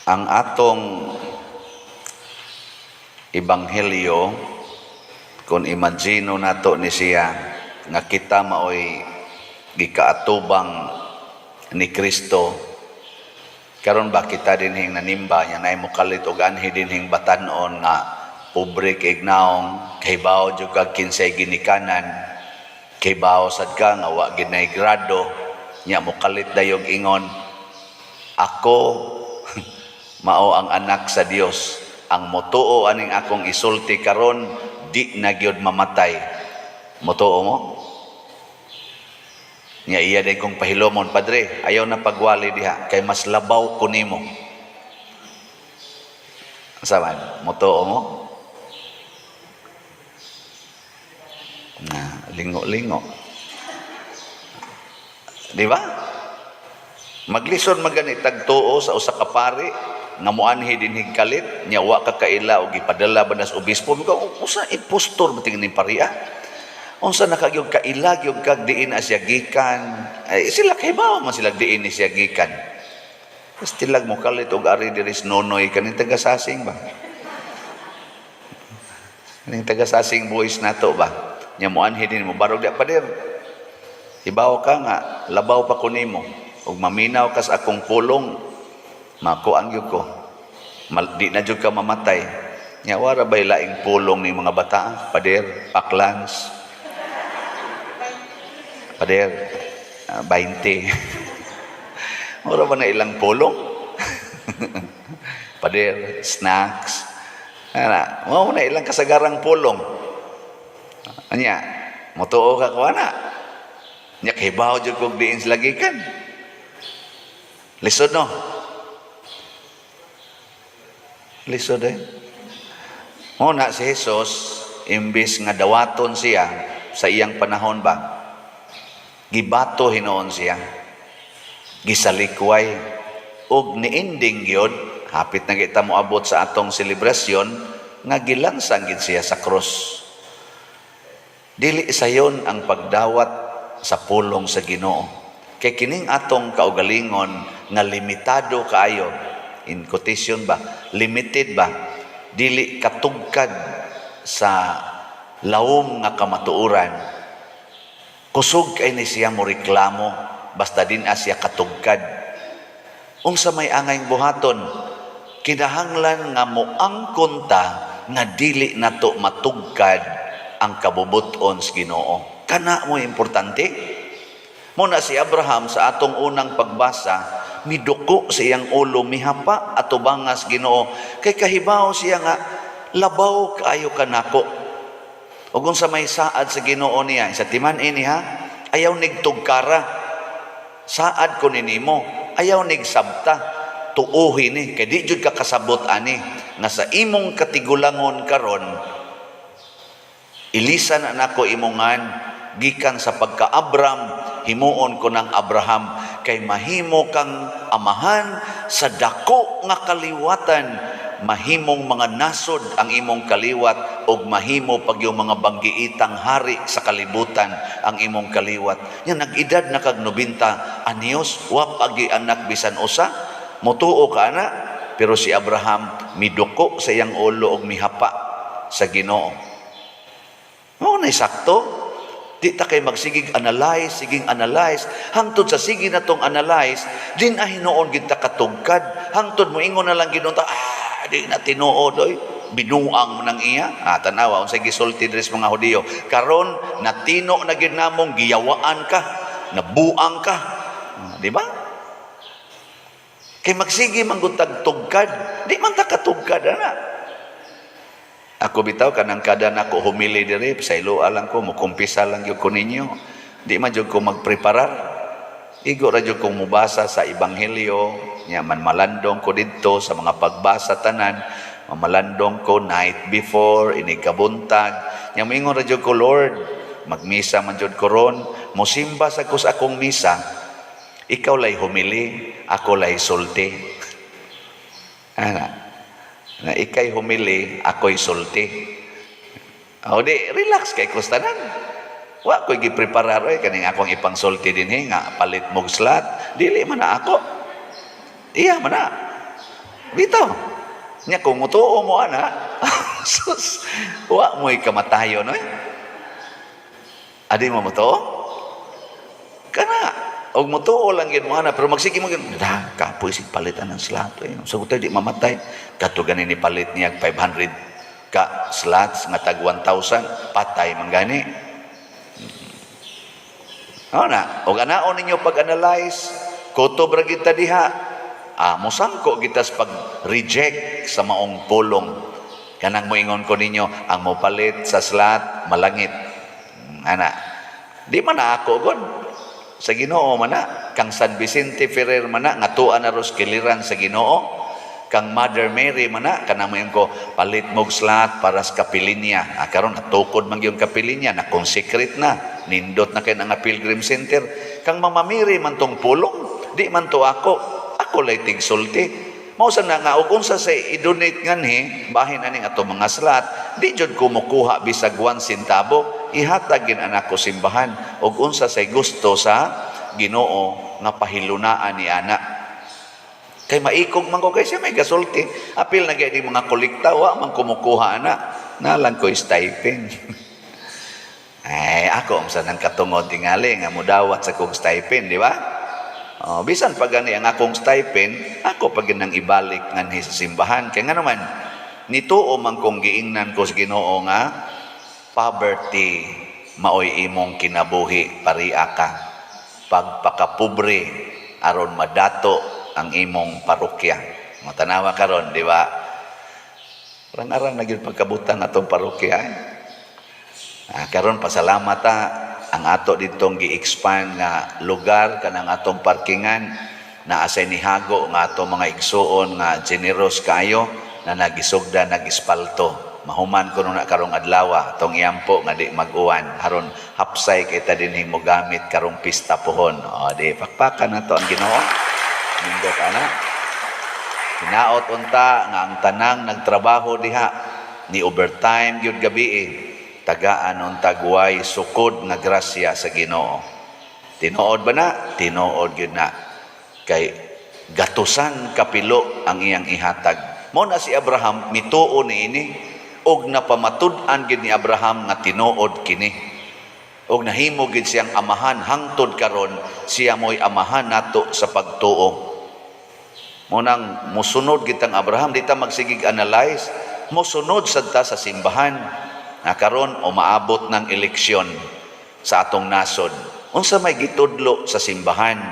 Ang atong ebanghelyo, kung imagino nato ni siya nga kita maoy gikaatubang ni Kristo karon ba, kita dinhing nanimba nya nay mokalit og anhi dinhing batan-on nga pobre kay naong, kahibaw jud kag kinsay ginikanan, kahibaw sad ka nga wa gid nay grado nya, mokalit dayog ingon, "Ako mao ang anak sa Dios. Ang motuo aning akong isulti karon, di na gyud mamatay." Motuo mo? Nya iya din kong pahilomon, "Padre, ayaw na pagwali diha kay mas labaw ko nimo." Asa man? Motuo mo? Na lingo-lingo. Di ba? Maglisod magani tagtuo sa usa ka pari nga moanhi dinhig kalit nya wa ka kaila og gipadala ba nas obispo. Mika usa impostor ba tingin ni pari, ah? Unsa na kagyog kaila gyud kag diin na siya gikan? Ay, sila kay man sila diin ni siya gikan. Stilag mo kalit og ari diri sa Nonoy, kaning taga-sasing ba, kaning taga-sasing boys nato ba nya moanhi din mo barog di, "Pader, hibaw ka nga labaw pa ko nimo ug maminaw kas akong pulong, makuang gyud ko. Di na jud ka mamatay." Nya wara bay laing pulong ni mga bata? "Pader, paklans. Pader, 20." Wala ba na ilang pulong? "Pader, snacks." Ana, mao na ilang kasagarang pulong. Anya, motuo ka ko ana? Nya kahibaw jud kog diin sila gikan. Lisod, no? Lisod eh. Mo na si Jesus, imbis nga dawaton siya sa iyang panahon ba, gibato hinuon siya. Gisalikway. Og niending gyud, hapit na kita moabot sa atong selebrasyon, nga gilansang gid siya sa krus. Dili sayon ang pagdawat sa pulong sa Ginoo. Kay kining atong kaugalingon nga limitado kaayo, in quotation ba, limited ba, dili katugkad sa lawom nga kamatuoran. Kusog kay ni siya mo reklamo basta din siya katugkad. Unsa may angayng buhaton? Kinahanglan nga moangkon ta nga dili nato matugkad ang kabubuton sa Ginoo. Kana mo importante. Mo na si Abraham sa atong unang pagbasa, miduko sa iyang ulo, mihapa atubangas Ginoo kay kahibaw siya nga labaw kaayo kanako. Ug unsa may saad sa Ginoo niya sa timan-i niya, "Ayaw nigtugkara. Saad ko ni nimo, ayaw nigsabta, tuuhi ni kay di jud ka kasabot ani nga sa imong katigulangon karon ilisan na nako imongan gikan sa pagka-Abram himuon ko ng Abraham kay mahimo kang amahan sa dako nga kaliwatan, mahimong mga nasod ang imong kaliwat ug mahimo pag yung mga banggiitang hari sa kalibutan ang imong kaliwat." Nya nag-edad na kag 90 anyos, wa pagi anak bisan usa. Motuo ka ana? Pero si Abraham miduko sa iyang ulo ug mihapa sa Ginoo. Mao na sakto. Di ta kay magsigig analyze, siging analyze, hangtod sa sige na tong analyze, din na hinuon gid ta katugkad, hangtod mo ingon na lang gid ta, "Ah, di na tinuod oy, binuang mo nang iya." Ah, tanawa unsay gisulti diri sa mga Hudiyo. "Karon natino na gid namong giyawaan ka, nabuang ka." Ah, di ba? Kay magsige man gud tag tugkad, di man ta katugkad ana. Ako bitaw, kanang kada nako humili diri, sa ilo lang ko, mukumpisa lang gyud ko ninyo. Di man jud ko magpreparar. Igo ra jud kong mubasa sa ebanghelyo, nya man malandong ko didto sa mga pagbasa tanan, mamalandong ko night before, inig kabuntag. Nya moingon ra jud ko, "Lord, magmisa man jud ko ron, mosimba sa ko sa akong misa. Ikaw lay humili, ako lay sulti." Ana na ikay humili, ako'y sulti. O di, relax kay kustanan. Wa ko'y gipreparar oy kaning akong ipangsulti dinhi nga palit mog slot, dili man na ako. Iya man na. Bitaw. Nya kung mutuo mo ana, sus, wa mo'y kamatayon, no? Adi mo mutuo? Kana, og mutuo lang gyud mo ana, pero magsige mo gyud, da, kapoy sig palitan ng slot. Eh. Sa di mamatay. Kato gani ni palit niya 500 ka slots nga tag 1,000, patay man gani. Oh na, og anaon ninyo pag-analyze, kutob ra kita diha. Ah, mosangko kita sa pag-reject sa maong pulong. Kanang moingon ko ninyo, ang mopalit sa slot, malangit. Ana. Di man na ako god. Sa Ginoo man na, kang San Vicente Ferrer man na, nga tuan na ros kiliran sa Ginoo. Kang Mother Mary man na, kanang moingon ko, palit mog slot para sa kapilinya. Ah, karon natukod man yung kapilinya, na consecrate na. Nindot na kay nga pilgrim center. Kang Mama Mary man tong pulong, di man to ako. Ako lay tigsulti. Mao sa na nga og unsa sa i-donate nganhi, bahin aning ato mga slot, di jud ko mokuha bisag 1 sentabo, ihatag gin anak ko simbahan og unsa say gusto sa Ginoo nga pahilunaan ni ana. Kay maikog man ko kay siya may gasulti. Apil na gyud mga kolekta, wa man kumukuha ana. Nalang ko stipend. Ay, ako unsa nang katungod tingali nga mudawat sa kong stipend, di ba? Oh, bisan pa gani ang akong stipend, ako pa nang ibalik nganhi sa simbahan. Kay nga naman, nituo man kong giingnan ko sa Ginoo nga poverty maoy imong kinabuhi, paria ka. Pagpakapobre aron madato ang imong parokya. Matanawa karon, di ba? Arang-arang na gyud pagkabutang atong parokya. Eh. Ah, karon pasalamat ta ang ato ditong gi-expand nga lugar kanang atong parkingan naa say nihago nga ato mga igsuon nga generous kaayo na nagisugda nag-espalto. Mahuman kuno na karong adlaw, atong iampo nga di mag-uwan aron hapsay kita dinhi mo gamit karong pista pohon. O di pakpakan nato ang Ginoo. Nindot ana. Hinaot unta nga ang tanang nagtrabaho diha ni overtime gyud gabi eh. Tagaan unta way sukod nga grasya sa Ginoo. Tinuod ba na? Tinuod gyud na. Kay gatusan kapilo ang iyang ihatag. Mo na si Abraham mituo niini og napamatud-an gid ni Abraham nga tinuod kini. Og nahimo gid siyang amahan hangtod karon, siya mo'y amahan nato sa pagtuo. Mo nang musunod kitang Abraham, di ta magsigig analyze, musunod sad ta sa simbahan na karon umaabot ng eleksyon sa atong nasod. Unsa may gitudlo sa simbahan?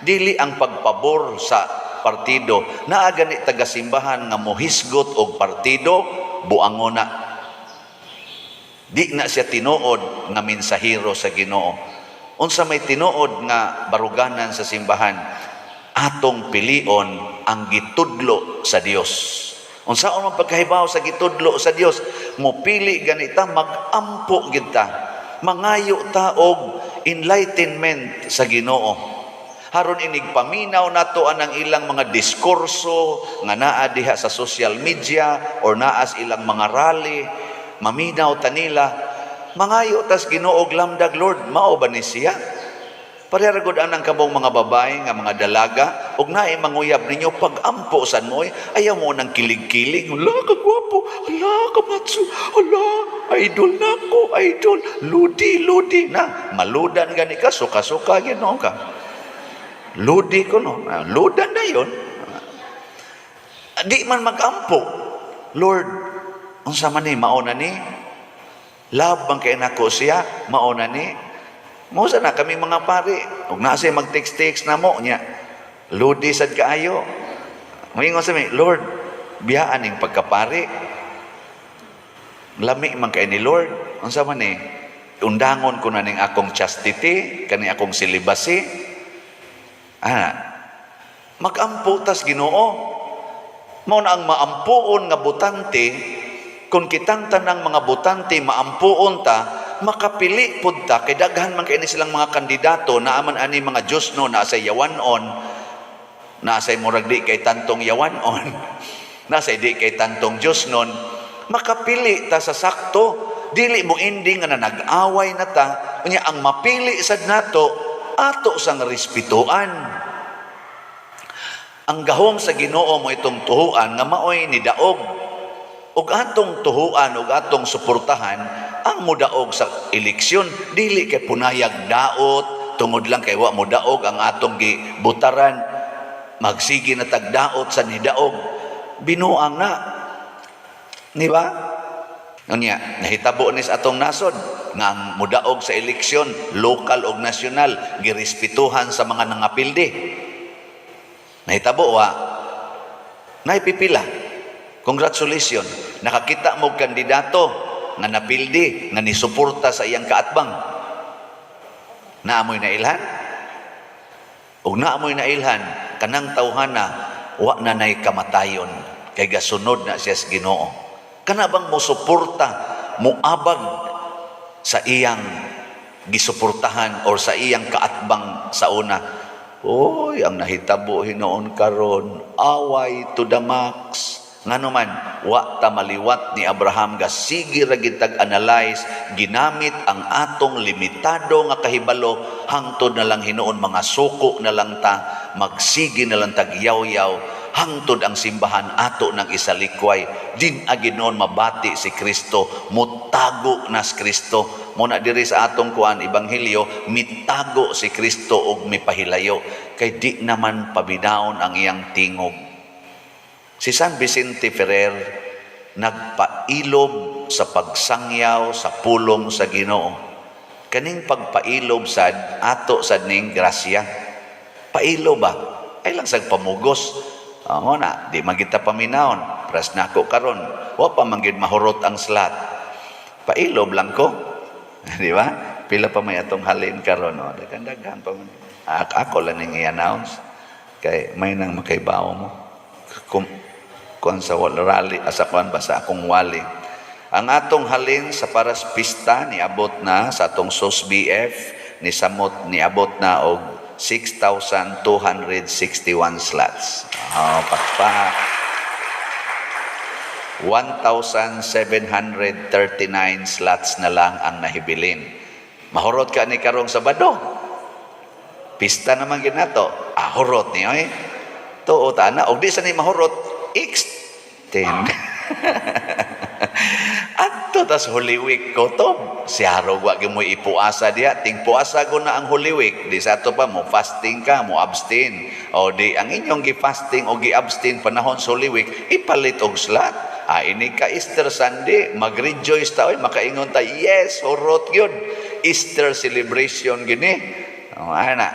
Dili ang pagpabor sa partido. Naa gani taga simbahan nga mohisgot og partido, buangon na. Di na siya tinuod nga mensahero sa Ginoo. Unsa may tinuod nga baruganan sa simbahan? Atong pilion ang gitudlo sa Dios. Unsaon man pagkahibaw sa gitudlo sa Dios? Mopili ganita, magampo gid ta. Mangayo ta og enlightenment sa Ginoo. Haron inig paminaw nato anang ilang mga diskurso nga naa diha sa social media or naa sa ilang mga rally, maminaw ta nila, mangayo tas Ginoo og lamdag, "Lord, mao ba ni siya?" Pareha gud anang kamong mga babae nga mga dalaga ug naay manguyab ninyo, pag-ampo sad mo, ayaw mo nang kilig-kilig, "Hala ka gwapo, hala ka matso, hala idol nako, idol, ludi ludi na." Maludan gani ka, suka-suka Ginoo ka. Ludi ko no, ah, ludan na yun. Di man magampo. "Lord, unsa man ni, mao na ni? Love bang kay nako siya, mao na ni?" Mo sa na kami mga pari, ug naa siya mag-text-text na mo niya. Ludi sad kaayo. Moingon sa mi, "Lord, biyaan ning pagkapari. Lami man kay ni Lord. Unsa man ni? Undangon ko na ning akong chastity, kani akong celibacy." Ah, magampo tas Ginoo. Mao na ang maampuon nga botante, kung kitang tanang mga botante maampuon ta, makapili pud ta kay daghan man kay ni silang mga kandidato, naa man ani mga Diyos no, naa sa yawanon, naa say murag di kay tantong yawanon, naa say di kay tantong Diyos nun, makapili ta sa sakto, dili mo ending nga na nag-away na ta. Unya ang mapili sad nato, ato sang respetuan. Ang gahom sa Ginoo mo itong tuhuan nga maoy ni daog. Ug atong tuhuan ug atong suportahan ang mudaog sa eleksyon, dili kay punayag daot tungod lang kay wa mo daog ang atong gibutaran, magsige na tagdaot sa nidaog. Binuang na. Di ba? Unya, nahitabo ni sa atong nasod nga ang mudaog sa eleksyon, lokal o nasyonal, girespetuhan sa mga nangapildi. Nahitabo wa? Naipipila. Congratulations. Nakakita mo kandidato nga napildi, nga nisuporta sa iyang kaatbang. Naamoy na ilhan? Ug naamoy na ilhan, kanang tawhana, wa na nay kamatayon kay gasunod na siya sa Ginoo. Kana bang mo suporta, moabag sa iyang gisuportahan or sa iyang kaatbang sa una? Oy, ang nahitabo hinuon karon, away to the max. Ngano man, wa ta maliwat ni Abraham, gasige ra gid tag analyze, ginamit ang atong limitado nga kahibalo, hangtod na lang hinuon mga suko na lang ta, magsige na lang tag yaw-yaw, hangtod ang simbahan ato ng isalikway, din aginoon mabati si Kristo, mutago na si Kristo. Mo na diri sa atong kuan ebanghelyo, mitago si Kristo og mipahilayo kay di naman pabidawon ang iyang tingog. Si San Vicente Ferrer nagpailob sa pagsangyaw sa pulong sa Ginoo. Kaning pagpailob sad ato sad ning grasya. Pailob ba? Ay lang sag pamugos. Mo na, di man kita paminawon. Pras nako karon, wa pa man gid mahurot ang slot. Pailob lang ko. Di ba? Pila pa may atong halin karon, no? Daghan-daghan pa man. Ako lang ning i-announce kay may nang makaibaw mo. Kung kuan sa rally asa kuan ba sa akong wali. Ang atong halin sa paras pista niabot na sa atong SOS BF ni samot niabot na og 6,261 slots. Oh, pakpak. 1,739 slots na lang ang nahibilin. Mahurot ka ni karong Sabado. Pista naman ginato. Ah, hurot ni oy. Tuo ta na. Og di sa ni mahurot, extend. Adto tas Holy Week ko to. Siyaro wa gyud mo ipuasa diha. Ting puasa ko na ang Holy Week. Di sa ato pa mo fasting ka, mo abstain. O di ang inyong gi-fasting o gi-abstain panahon sa Holy Week, ipalit og slot. Ah, ini ka Easter Sunday, mag-rejoice ta oy, makaingon ta, yes, hurot gyud. Easter celebration gini. O ana.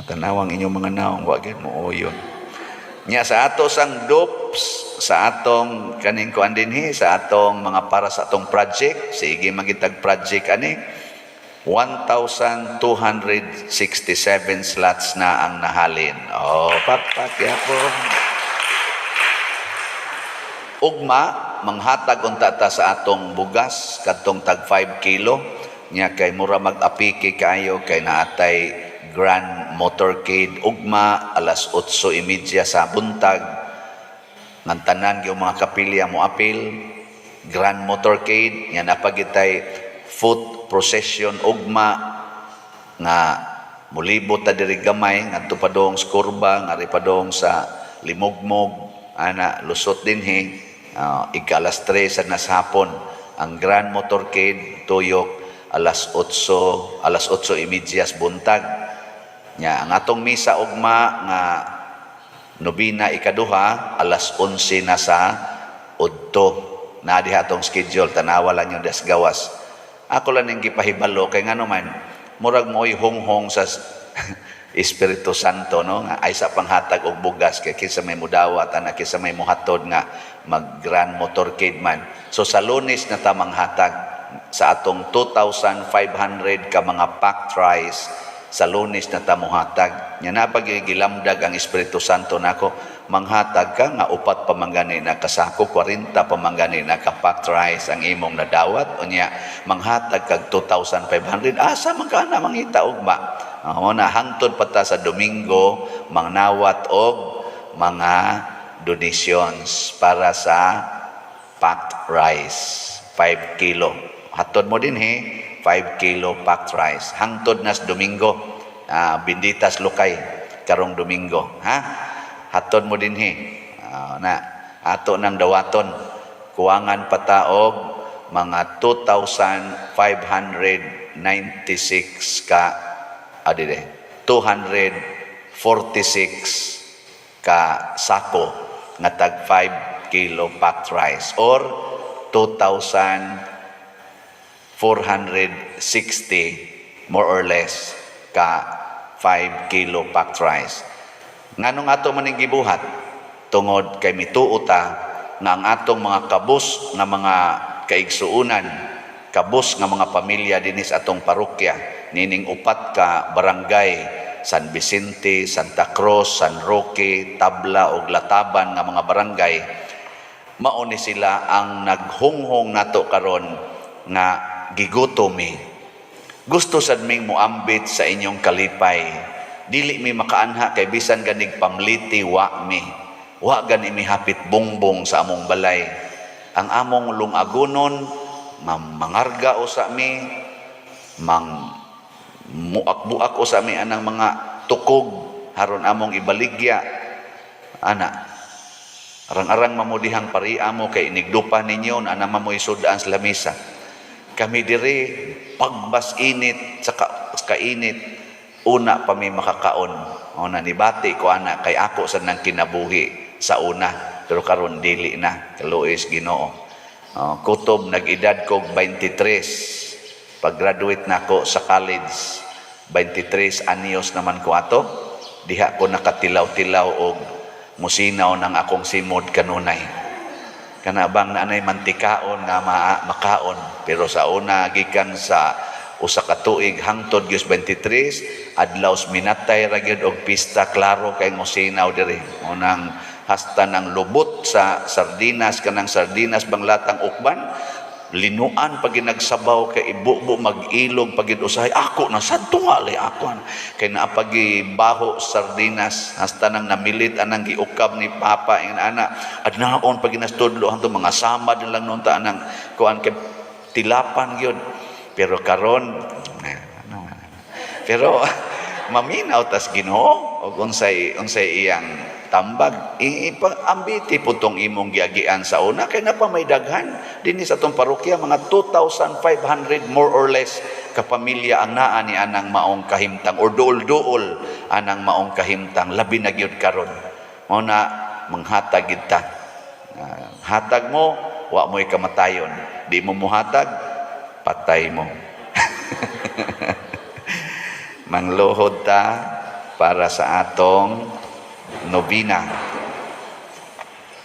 Tanawang inyong mga naong, wa gyud mo uyon. Nya sa ato sang dupes, sa atong kaning kuan dinhi, sa atong mga para sa atong project, sige magitag project ani, 1,267 slots na ang nahalin. Oh, pakpak yapon. Ugma manghatag unta ta sa atong bugas kadtong tag 5 kilo nya kay mura mag-apiki kaayo kay naatay grand motorcade ugma alas 8:30 sa buntag. Ngan tanan gyud mga kapilya mo apil grand motorcade nya napagitay foot procession ugma nga mulibot ta diri gamay ngadto padong sa kurba, ngari padong sa Limugmog ana, lusot dinhi, ika alas 3 sa nasapon ang grand motorcade, tuyok alas 8, alas 8:30 buntag. Nya ang atong misa ugma nga nobina ikaduha, alas 11 na sa udto na diha atong schedule. Tanawa lang yung das gawas. Ako lang ning gipahibalo kay ngano man murag mo'y honghong sa Espiritu Santo, no, nga ay sa panghatag og bugas kay kinsa may mudawat ana, kinsa may muhatod nga mag grand motorcade man. So sa Lunes na ta manghatag sa atong 2,500 ka mga packed rice. Sa Lunes na ta mohatag. Nya na pag gilamdag ang Espiritu Santo nako, manghatag ka nga upat pa man gani na kasako, 40 pa man gani na ka packed rice ang imong nadawat, unya manghatag kag 2,500, asa man ka na mangita ugma? Mo na hangtod pa ta sa Domingo mangnawat og mga donations para sa packed rice 5 kilo. Hatod mo din he 5 kilo packed rice hangtod nas Domingo, ah, benditas lukay. Karong Domingo, ha? Hatod mo dinhi. Ah, na ato nang dawaton. Kuwangan pa ta og mga 2,596 ka adide 246 ka sako nga tag 5 kilo packed rice or 2,460 more or less ka 5 kilo packed rice. Nganong ato maning gibuhat? Tungod kay mituo ta nga ang atong mga kabus nga mga kaigsuunan, kabus nga mga pamilya dinhi sa atong parokya, nining upat ka barangay, San Vicente, Santa Cruz, San Roque, Tabla ug Lataban nga mga barangay, mao ni sila ang naghunghong nato karon nga gigutom mi. Gusto sad ming muambit sa inyong kalipay. Dili mi makaanha kay bisan ganig pamliti wa mi. Wa gani mi hapit bongbong sa among balay. Ang among lungagunon, mangarga usa mi, mang muak-buak usa mi anang mga tukog haron among ibaligya ana. Arang-arang mamudihang paria mo kay inigdupa ninyo na ana mo isudaan sa lamisa. Kami diri pagbas init sa kainit una pa mi makakaon. Una nibati ko ana kay ako sa nang kinabuhi sa una, pero karon dili na, kaluoy Ginoo. Oh, kutob nag-edad kog 23 pag-graduate na ako sa college, 23 anyos naman ko ato, diha ko nakatilaw-tilaw og musinaw ng akong simod kanunay. Kana bang naanay mantikaon nga makaon, pero sa una gikan sa usa ka tuig hangtod gyud 23 adlaw, minatay ra gyud og pista, klaro kay musinaw diri. Unang hasta ng lubot sa sardinas, kanang sardinas bang latang ukban, linuan pag nagsabaw kay ibubo mag-ilog pag usahay ako na sadto nga lay ako kay naapagi baho sardinas, hasta nang namilit anang giukab ni papa ing ana adnaon pag ginastudlo hanto mga samad lang noon ta anang kuan kay tilapan gyud. Pero karon eh, ano, pero maminaw tas Ginoo og unsay unsay iyang tambag. Ipa-ambiti po tong imong giagian sa una kay napa may daghan dinhi sa atong parokya, mga 2,500 more or less ka pamilya ang naa ni anang maong kahimtang or duol-duol anang maong kahimtang, labi na gyud karon. Mao na manghatag gid ta. Ah, hatag mo, wa mo'y kamatayon. Di mo muhatag, patay mo. Mangluhod ta para sa atong nobina.